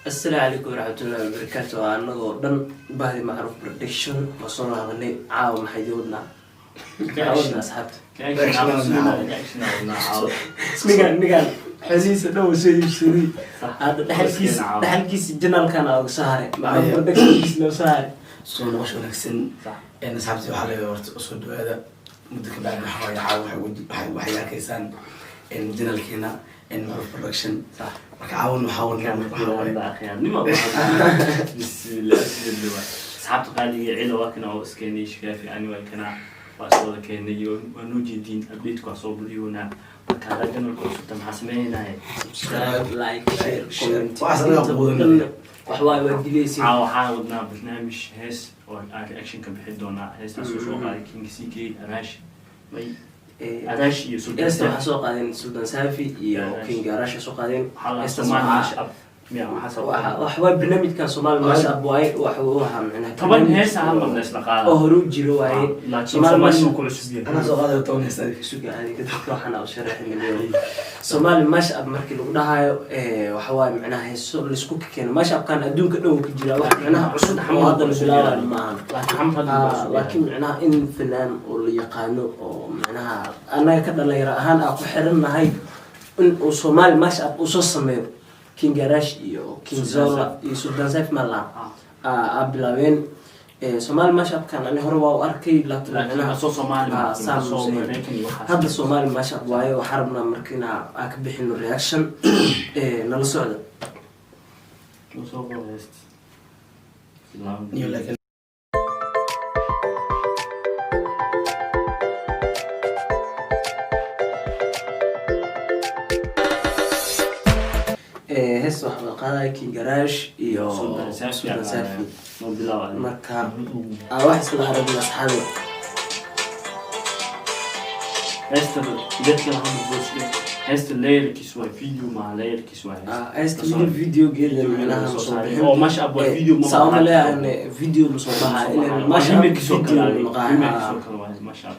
Asalaamu calaykum waraxmatullahi wabarakaatu. Waa anagoo dhan bahdi Macruuf Production ma soo laabanay. Caawa maxay idin wadnaa? Maxaa wadnaa, asxaabta? Ningan xosiisa dhan uu soo iibsaday hadda, dhaxalkiisa channelkan aa uga soo haray, Macruuf Productionkiisa loo soo haray. Soo noqosho wanaagsan asxaabtii. Waxaa leeyahay horta soo dhawaada. Muddo ka bacdi waxaa waaye caawa waxay arkaysaan channelkeena Macruuf Production. Marka caawan waxaa wadnaa waxaa waaye Asxaabta qaaliga, cida waa kana oo iskeenay shikaafi ani waa kana, waa soo wada keenay iyo waa noo jeediin update waa soo buliyoonaa. Marka haddaa channelka cusubta, maxaa sameynaynaa? Subscribe, like, share, comment. Waxaas anaga quudanaya. Wax waaye waa dilaysiin. Caawa waxaa wadnaa barnaamij hees oo aan reaction ka bixin doonaa. Heestaas oo soo qaaday King CK Arash may Arash iyo Sultan. Heesta waxaa soo qaadeen Sultan Safi iyo King Arash soo qaadeen. Waxaa la Heestaas Soomaali waxaa mash up miya waxaa soo wax waa barnaamijkan Soomaali mash up waaye. Wax uu ahaa macnaha 10 barnaamij heesa hal mar la isla qaada oo hore u jiro waaye. Laakiin Soomaali Soomaali mash ku cusub yahay. Anaa soo qaadayo 10 hees adiga. Suga adiga, dadka waxaan u sharaxin. Soomaali mash up markii lagu dhahayo, waxa waaye macnaha heeso laisku keeno. Mash upkan adduunka dhan uu ka jiraa, wax macnaha cusub oo hadda la bilaabayo maahan. Laakiin Xamad hadda ku cusub yahay. Laakiin macnaha in fanaan oo la yaqaano oo macnaha annaga ka dhalinyaro ahaan aan ku xiran nahay in uu Soomaali mash up uu soo sameeyo, King Garash iyo King Sultan. Zola iyo Sultan Saif Mala aa bilaabeen. Soomaali mash upkan ani hore waa u arkay, laakiin laakiin macnaha soo Soomaali saan soo museen. Mareykan iyo waxaas. Hadda Soomaali mash up waaye. Waxaa rabnaa marka inaa aan ka bixino reaction. Nala socda. Loo soo qoro heesta. Niyo laakiin Heesta waxaa wada qaadaya King Garash iyo Sultan Safi. Sultan Safi. Noo bilaab. Marka aan wax isla aragna, asxaabi. Heesta dadka hadda booska heesta layerkiis waa video, maaha layerkiis waa heesta. Heesta weli videogeeda micnaha ma soo bixin. Oo mash up waa video ma Saa uma leeyahay, video ma soo baxa ilan mash up remake oo video kale ma remake qaaxa. Oo kale waa mash up.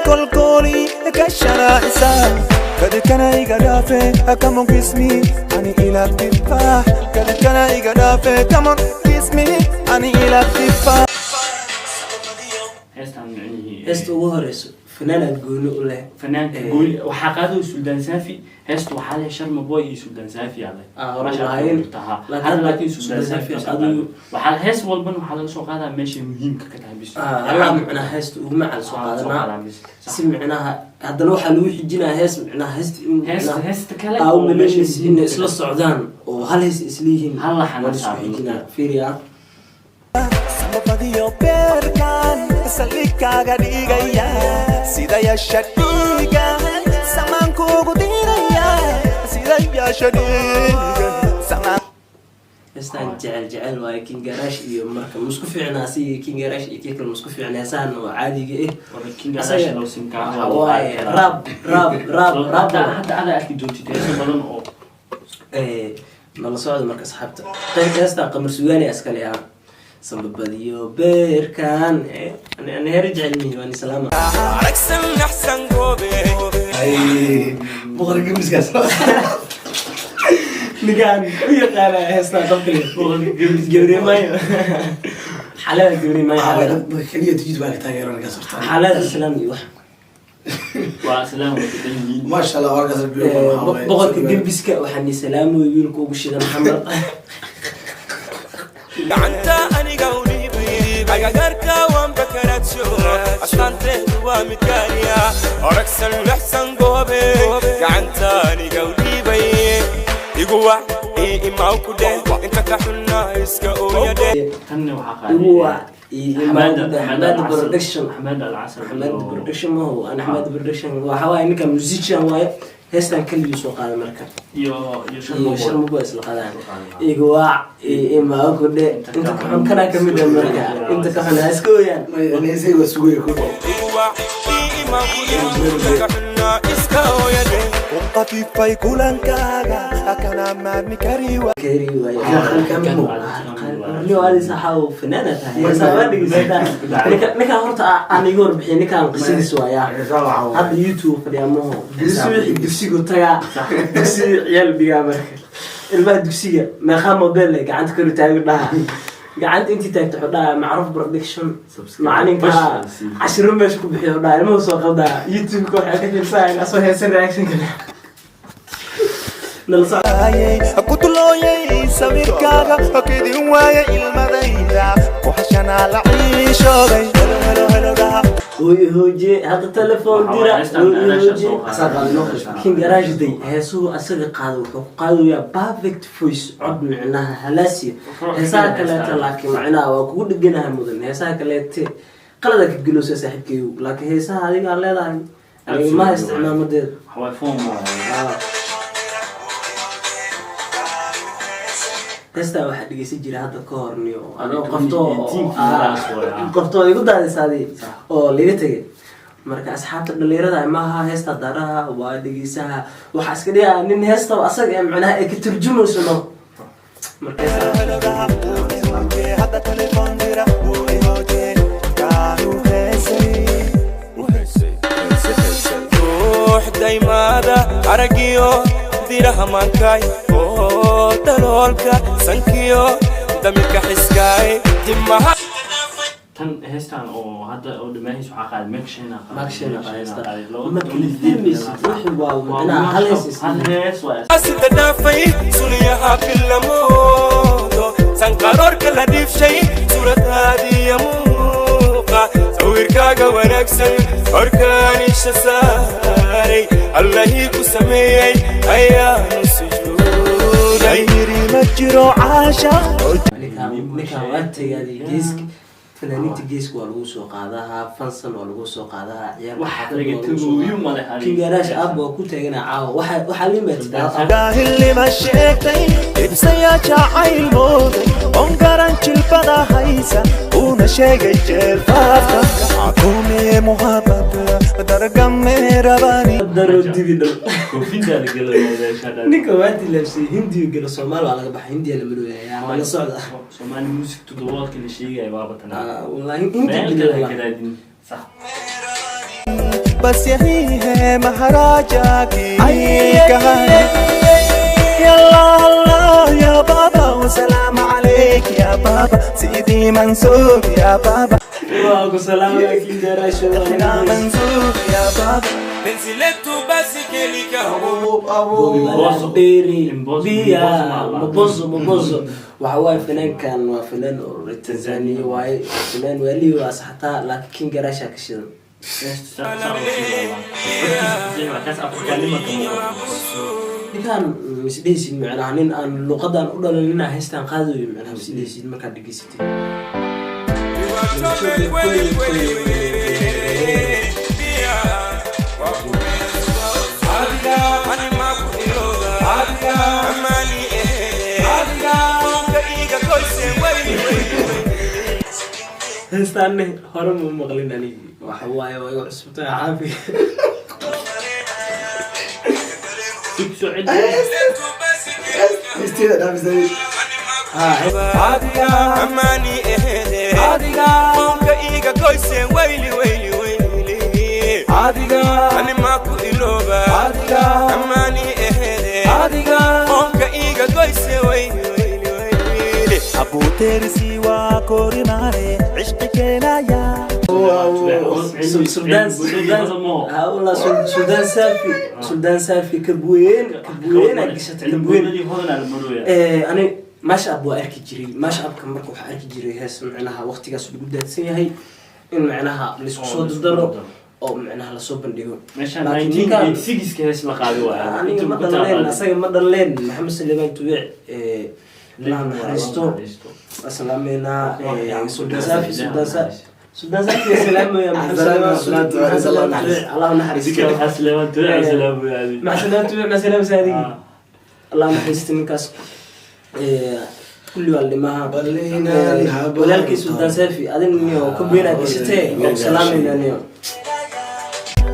Kolkooli kashara'isa kadkana iga dhaafe, come on kiss me ani ila tifaax, kadkana iga dhaafe, come on kiss me ani ila tifaax. Heestan micnihii Heesta ugu horeyso fanaanaad gooni u leh. Fanaanka gooni waxaa qaadayo Sultan Safi. Heesta waxaa leh Sharma Boy iyo Sultan Safi aa leh. Hore Masha Allah, lahayn. jirta, ha. Laakiin Hadda laakiin Sultan Sultan Safi Safi qaadayo. Waxaa hees walbana waxaa laga soo qaadaa meeshay muhiimka ka tahay bis. Allah, micnaha heesta ugu macaan soo Soo qaadanaa. qaadaa bis. Sax. Si micnaha haddana waxaa lagu xijinaa hees, micnaha heesta in heesta micnaha heesta kale aa u oo meesha malaynaysa inay muhiimka isla ka tahay. socdaan oo hal hees isla yihiin. Hal laxan waa la isku saaran. xijinaa, fiiriya. Samafadiyo beerkan saldhigkaaga dhigaya, sida yasha dhiiga samaan kugu diraya, sida yasha dhiiga samaan. Heestaan jecel jecel waaye. King Garash iyo marka masku fiicnaa, asiga King Garash iyo kii kale masku fiicnaa. Heesahan oo caadiga ah. Wala King Asaga Arash loo sim kaa waxa waaye rap rap rap rap. Hadda adaa arki doontid heeso badan oo Nala socda marka, asxaabta. Qayb heestaan Qamar Sugaani iskale ah, sambabadiyo beerkan. Ani heer jecel mihi waan islaama. Aragsan axsan goobe. Ay, boqorka gemiskaas. Ninkaan u yaqaana heestaan qofka gawri maayo, xalada gawri maayo. Waxaa waaye xalada dadka keliya tijid baa ka taageero ninkaas horta. Xalada islaam iyo wax. Waa islaam way ku dhan yihiin. Maasha Allah, warkaas. Boqorka gembiska waxaan ni salaamoy, wiilka ugu shidan Xamar. Gacanta aniga u dhiibay agagaarka waan bakaraadso, astaanteedu waa mid gaariya, oragsan lexsan goobe, gacanta aniga u dhiibay, igu wac ii imaw ku dheh, inta ka xunna iska ooyadhe. Tanna waxaa qaaday Igu wac ii Xamaada. Xamaada Production. Xamaada Alcasar. Xamaada Production mahu ana Xamaada Production waxa waaye ninka musician waaye, heestan keligii soo qaaday marka. Iyo iyo Sharma Boy. Sharma Boy isla qaadaan. Igu wac ii imaw ku dheh, inta ka xun kana kamid ah marka, inta ka xun ha iska ooyaan. Heesay waa sugaya ku Igu wac ii imaw ku dheh, inta ka xunna iska ooyadhe, u qafifay kulankaaga kana maarmi kari. Kari waaye. Halkan. Warniyo adi saxa oo fanaana tahay. Heesaha waa dhegeysataa. Ninka horta aan iga warbixin, ninkaan qisadiis waayaa. Heesaha waxaa waaye. Hadda YouTube fadhiyaa maho. Subaxii dugsigu tagaa, dugsiga ciyaal dhigaa. Marka ilmaha dugsiga meeqaa mobile leh gacanta kor taagu dhaha, gacanta intii taagto wuxuu dhahaa Macruuf Production. Subscribe. Macalinka Bash. cashiro meesha ku bixiyo dhaha, ilmuhu soo qaldaa YouTube-ka, waxay ka fiirsanayaan asoo heesa reaction kale nala soc. Kutulooyay sawirkaaga kedin waaya ilmadayda ku xashanaa la ciishooday helo. Hooyo hooje, hadda telefoon dira. Hooyo hooje. Asaa qaaday noo qishta. King Garage day heesuhu asaga qaado, wuxuu ku qaadayaa perfect voice, cod micnaha halaasiya. Heesaha kaleeta laakiin macnaha waa kugu dheganaha mudan. Heesaha kaleete qalada ka gelowsa saaxiibkeyu, laakiin heesaha adigaa leedahay, aniga ma haysta cimaamadeeda. Waxaa form waaye. Heestaa waxaa dhegeysan jira hadda ka hor niyo anoo qofto 2018 meelahaas waaye, ah. qofto igu daadisaadi oo liga tegay. Marka asxaabta dhalinyarada maaha heesta daaraha waa dhegeysaha, waxaa iska dhigaa nin heesta asaga ee macnaha ay ka turjumayso no. Marka heesta Hadda telefoon dira kaanu heesay. Ruux daymaada aragiyo diraha maankaay oo daloolka sankiyo damirka xiskaay timaha. Tan heestan oo hadda oo dhamaahiis waxaa qaaday Makshena. Makshena qaaday heesta. Ma kala fahmaysid wixii waa macnaha hal hees hal hees waa. Sida dhaafay suniyaha bilamoodo sanqaroorka la dhiibshay suuradaadiya muuqa sawirkaaga wanaagsan horkaanisha saaray Allahii ku sameeyey ayaanu sujuuday. Ma jiro caasha. Ninkaan waa tagaaday geeska fanaaniinta, geeska waa lagu soo qaadaha, fansan waa lagu soo qaadaha, ciyaarka Wax xaafadda laga waa lagu soo tago qaadaha. male. King Garage aab waa ku taagana caawa, waxaa limaad. Daahilnima sheegtay ibsayaa jacayl mooday on garan jilbada haysa uuna sheegay jeelfaafka akume muhabad dargame rabani. Daro dibi dhow. Koofinta la gelayo meesha dhan. Ninka waa tilaabsay Hindiga galo, Soomaali waa laga baxay, Hindiya la marooyaya la socda. Somali music to the world la sheegaya waaba tan. Ah, wallahi Hindi meel galo. kale ha kalaadin sax. बस यही है महाराजा की कहानी। अल्लाह अल्लाह या बाबा, सलाम अलैक या बाबा, सीदी मंसूर या बाबा. Waa ku salaamaya King Garage. Mansoor या बाबा. Beri Impossible, biya. impossible. Mabozo mabozo waxa waaye fanaankan waa fanaan oo reer Tanzania waaye, fanaan waali waa saxataa, laakiin King Garage ka shidan. Kaas Afrikaanima ka muuqato. Ninkaan misdhehaysid macnaha nin aan luqadan u dhalan ninaa heestaan qaadayo, macnaha misdhehaysid markaad dhegeysatid. Heestaanne hore ma maqlin anigi, waxa waaye waa iga cusubtahay caafi. Sug soo celi. Heesteeda dhaafisay. Amani ehede onka iga goyse wayli wayli wayli anima ku ilooba amani ehede onka iga goyse wayli wayli wayli abuuteerisi waa korimare cishqi keenaya. Suldaan Suldaan ha wallah Suldaan Saafi, Suldaan Saafi, kabweyn kabweyn aad gashatay kabweyn. Cilmigoodii hodan la marooya. Ani mashup waa arki jiray, mashupka marka waxaa arki jiray hees macnaha waqtigaas lagu daadsan yahay in macnaha laisku soo Oo, laisku dardaro dardaro. Oo macnaha lasoo bandhigo. Meeshaan Laakiin ninkaan- 1986 ka hees la qaaday waaye. Aniga ma dhaleen, asaga ma dhaleen. Maxamed Saleemaan Tubic, Allah naxariisto, asalaameynaa Suldaan Saafi, Suldaan Saafi, Suldaan Saafi salaamaya Maxamed Saleemaan, Maxamed Saleemaan Tubic, Allah naxariisto. Maxamed Saleemaan Tubic salaam yaadi. Maxamed Saleemaan Tubic ma salaam saadigi. Allah naxariisto ninkaas. Kulli waa limaha. Ballinaan habaan. Walaalkii Suldaan Saafi, adin niyo ka weynaa gashatee, waa ku salaameynaa niyo.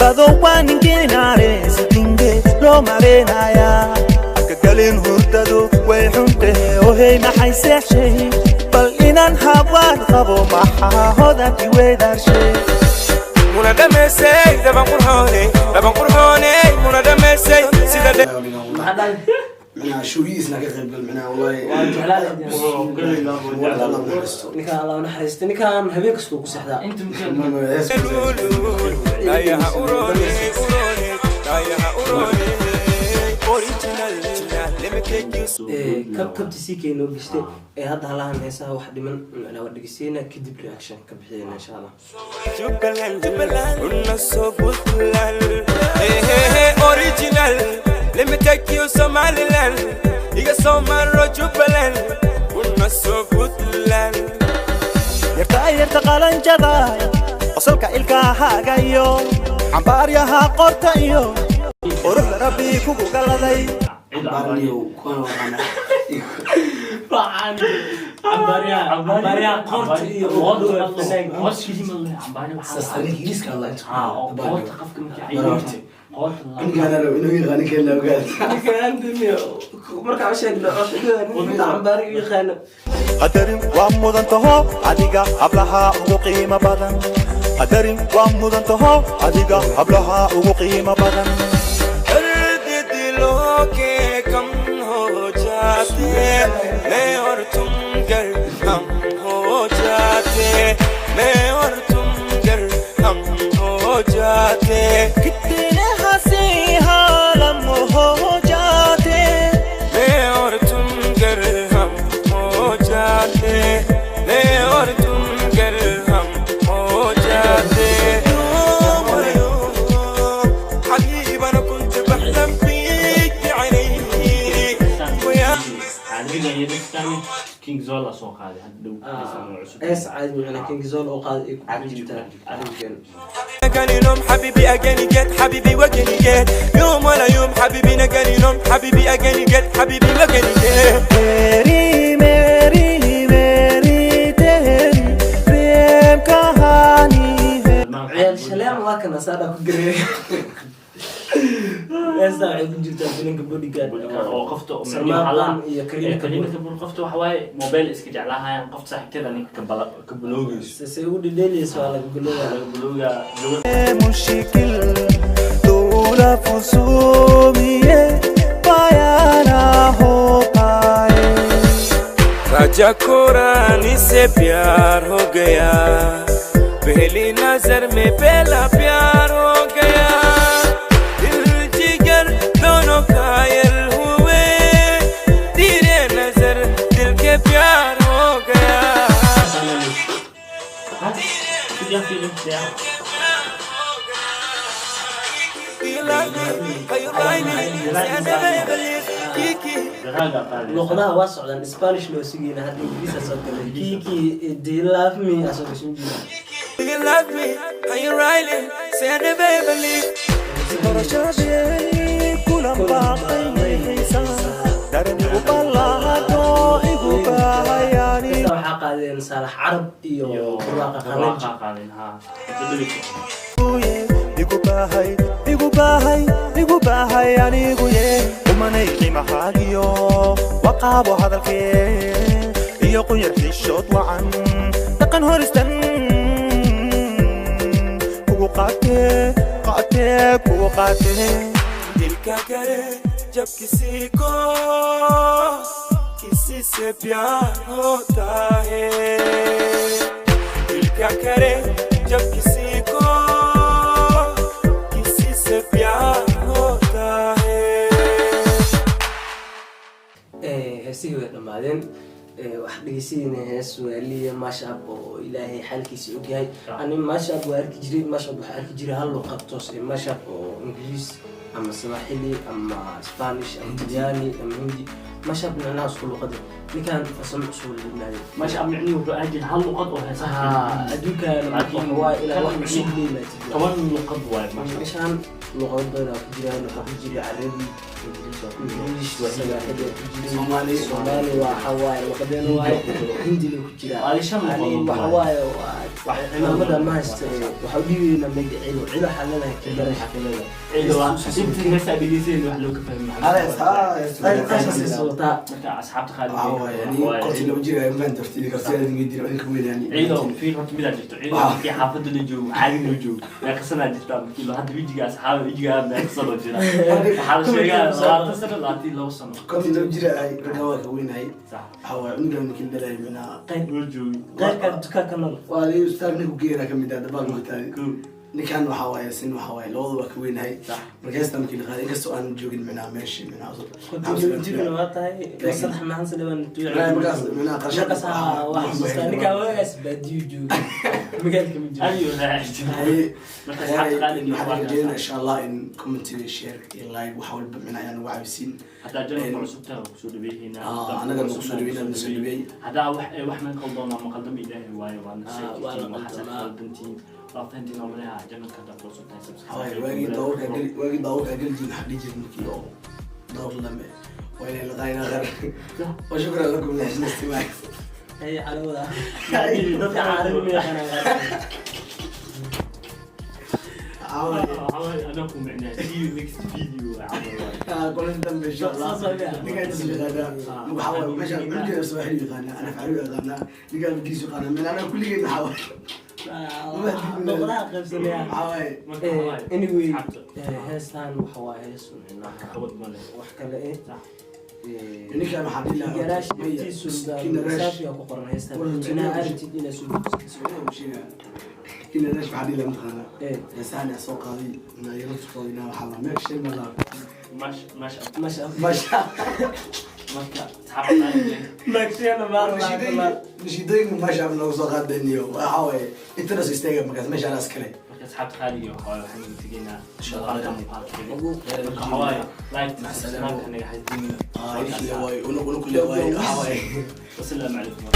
Badowaninkinaareesitinge loo mareenayaa akagalin hurdadu way xuntahe ohey maxay seexshay bal. Inaan hawaan qabo maxaa hodan iweydaarshe? Muna dhamaysay dhaban qurxooney, dhaban qurxooney, muna dhamaysay sida. Maxaa dhahay? Micnaha showgiisna ka qayb gal, micnaha wallahi. Waan jeclaan lahayd. Allah naxariisto. Ninkaan Allah u naxariista, ninkaan habeen kastuu ku seexdaa. Inta Dhayaha urooney, urooney, dhayaha urooney, original. Let me take you. Kabti sii noo gashtay ee hadda halahan heesaha wax dhiman macnaa waa dhegeysanayna, kadib reaction ka bixiyayna insha Allah. Jubaland, una so Puntland. Hey, hey, hey, original. Let me take you Somaliland. Iga Somaro Jubaland. Una so Puntland. Yarta, yarta qalanjada, qosolka ilkahaaga iyo cambaaryaha qorta iyo quruxda Rabbi kugu galaday. Cambaarniyow kuwana waqaana. Cambaaryaha qoorta iyo Saas ingiriiska Allah inta. Qoorta qofka markii Baroorti. qoorta. Ninkaan inuu yaqaan, ninkaan la ogaad. Ninkaan markaa u sheegno ninka cambaari u yaqaano. Qadarin waa mudan taho adiga, hablaha ugu qiimo badan. Qadarin waa mudan taho adiga, hablaha ugu qiimo badan. दर्द दिलों के कम हो जाते, मैं और तुम गर हम हो जाते, मैं और तुम गर हम हो जाते। कितने हसीं आलम हो जाते। मैं और तुम गर हम हो जाते, मैं और तुम गर हम हो जाते। يوم ورا يوم حبيبي انا كنت بحلم فيك بعيني ويا King Zola soo qaaday hadda dhow cusub. Hees caadi macnaa King Zola oo qaaday ay ku jirtaa carabigan. نجاني نوم حبيبي اجاني جت حبيبي وجاني جت يوم ولا يوم حبيبي نجاني نوم حبيبي اجاني جت حبيبي وجاني جت. मेरी मेरी मेरी तेरी प्रेम कहानी है। Ciyaal shaleem waa kana saadha ku gareey. Heestaa waxay ku jirtaa filimka Bodyguard. Oo qofta Salmaan Khan iyo Kareena Kareena Kapoor. Kapoor. Qofta waxa waaye mobile iska jeclaahayaan, qofta saaxiibteeda ninka ka bala ka baloogayso. Se ugu dhidheelayso waa laga bilowaa. Laga baloogaa gabar. मुश्किल तूल फुसूमिए पाया ना हो पाए। राजा को रानी से प्यार हो गया, पहली नजर में पहला प्यार हो गया। दिल जिगर दोनों घायल हुए, तेरे नजर दिल के प्यार हो गया। Ha? Fiiriyaa, fiiriyaa. You love me, are you riding? Say I never ever leave. Kiki. Raaga qaaday. Luqadaha waa socdaan, Spanish loo sugayna, hadda Ingiriis soo galay. Kiki, do you love me, asoo gashan jira. Do you love me? Are you riding? Say I never ever leave. Barashadeeni kulan baaqay xiisaha daranigu ballaado igu baahayani. Heesta waxaa qaadeen Saalax Carab iyo Buraaqa Qalanji. Buraaqa qaadeen, ha. Hadda Igu baahay, igu baahay, igu baahay anigu ye umanay qiimahaagiyo waqaabo hadalkee iyo qunyar xishood wacan dhaqan horistan kugu qaatee qaatee kugu qaatee. दिल क्या करे जब किसी को किसी से प्यार होता है? दिल क्या करे जब किसी को किसी से प्यार होता है? Heesihii way dhammaadeen. Wax dhegeysanayna hees waaliya mashup oo Ilaahay xaalkiisa ogyahay. Ani mashup waa arki jiray, mashup waxaa arki jiray hal luqad toos ee mashup oo Ingiriis ama Swahili ama Spanish ama Talyaani ama Hindi. Mashup micnaha isku luqada, ninkan farsamo cusub la yimaaday. Masha micnihi wuxuu ahaan jiray hal luqad oo heesaha. Ha, adduunkan Laakiin waa ilaa wax kan cusub la yimaatid. 10 luqad waaye masha. Meeshaan luqado badan aa ku jiraan. Waxaa ku jira Carabi, Ingiriis, Swahili waa ku jiray. Soomaali. Soomaali waa xawaaye luqadeena. waaye, hindina ku jira. Waa shan Yani luqadood waxa waaye. waaye, waa cimaamada ma haysta. Waxaa u dhiibaynaa mega Cilo. Cilo waxaa leedahay kidarash leedahay. Ciido waa intii heesaa dhegeysayn wax loo ka fahmi. Qasasis wataa. Marka asxaabta qaaliga Waxaa waaye, ani kortii lama jiraayo, ma fahanti horta, idinka horta idinka dilo, idinka weynaani. Ciido fiir, horta midaa jirto ciido, markii xaafadda la joogo caadi loo joogo meeqasanaa jirtaa markii lo hadda wejiga asxaaba wejiga meeqasanoo jira, waxaa la sheegaa 20 sano, 22 sano. Kortii lama jiraayo, ragga waa ka weynahay. Sax. Waxaa waaye, cunugan markii la dhalayo micnaha loo joogi. Qayrka dukaanka nool. Waa la ustaag, ninku geera ka mid ah dabaal martaadi. Kow. Ninkan waxaa waaye sin, waxaa waaye labadu waa ka weynahay. Sax. Marka heestan markii la qaaday, inkastoo aan joogin micnaha meeshii micnaha Konton jirna waa tahay, saddex maxan sadhibaan. Wallaahi markaas micnaha qarashaad markaas waa xasuustaa ninkaa waagaas baadiyu joogay, magaalka ma joogo. Ayo raaci. Marka asxaabta qaaliga waxaan waa rajeynaa insha Allah in commentiga, share iyo like, wax walba micnaha ayaan ugu caawisiin. Haddaa channelka cusub tahay, waa kusoo dhaweynaa. Ah, anaga nagu soo dhaweynaa, nagu soo dhaweey. Haddaa wax wax naga qaldoonaa, ma qaldama, Ilaahay waaye, waana Ah, waa la waxaas qaldamaa. qaldantiin, waa fahantiin oo maleha. Channelka haddaa ku cusub tahay, Waxaa waaye, waagii daawurka geli jirin, waxaa dhihi jiray markii oo daawur lame waa inay laqaayna qar wa shukran lakum lixsna istimaac. Ay calawada dadka carabi ma yaqaanaan. Waxaa waaye, Anaa ku micnaa, see you next video camal waaye. Kulanti dambe insha Allah. Saas waa miya? Ninkaan intaas yaqaanaa. Waxaa waaye, meesha cunugeeda Soomaali yaqaanaa, ana Carabi yaqaanaa, ninkaan Ingiriis yaqaanaa, meel anaga kulligeen waxaa waaye. Luqadaha qaybsanaya. Waxaa waaye, Marka waxaa waaye, Anyway, asxaabta, heestan waxa waa hees micnaha qabad ma leh. Wax kale eh. Sax. Ninkaan waxaa dhihi lahaa Garaash maya, intiisu Kina Rash. saafiga ku qoran heestan micnaha aragtid inaad soo dejiso. Kina Rash waxaa dhihi lahaa mataqaanaa Eh, heesahan aa soo qaaday yaro soo qaaday, waxaa la meeq shay ma laha. Mash mash. Masha. Masha. Marka asxaabta qaaliga Magsheena maar. Nashiidooyinka masha noogu soo qaadaniyo, waxaa waaye intana soo istaaga markaas meesha anaas kale. Marka asxaabta qaaliga waxaa waaye, waxaan idin tegaynaa Insha Allah. muuqaalka muuqaalka. Marka waxaa waaye, like, subscribe naga xasdinina. Ah, idinka waaye, una kule waaye, waxaa waaye. Wasalaamu calaykum.